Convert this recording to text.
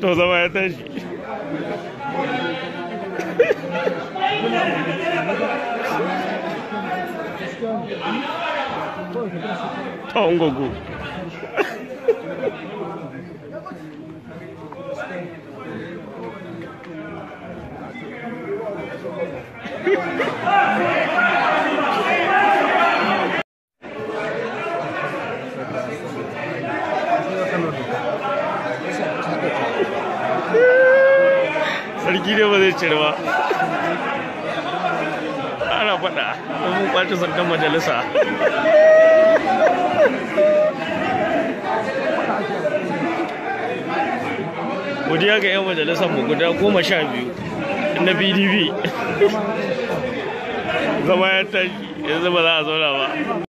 To zama ya tashi. To ungogu. Sarki ne ba zai cire ba. Ana faɗa, mun kwace sandan majalisa. Godiya ga 'yan majalisar mu guda 12 na PDP. Zama ya tashi, yanzu ba za a zauna ba.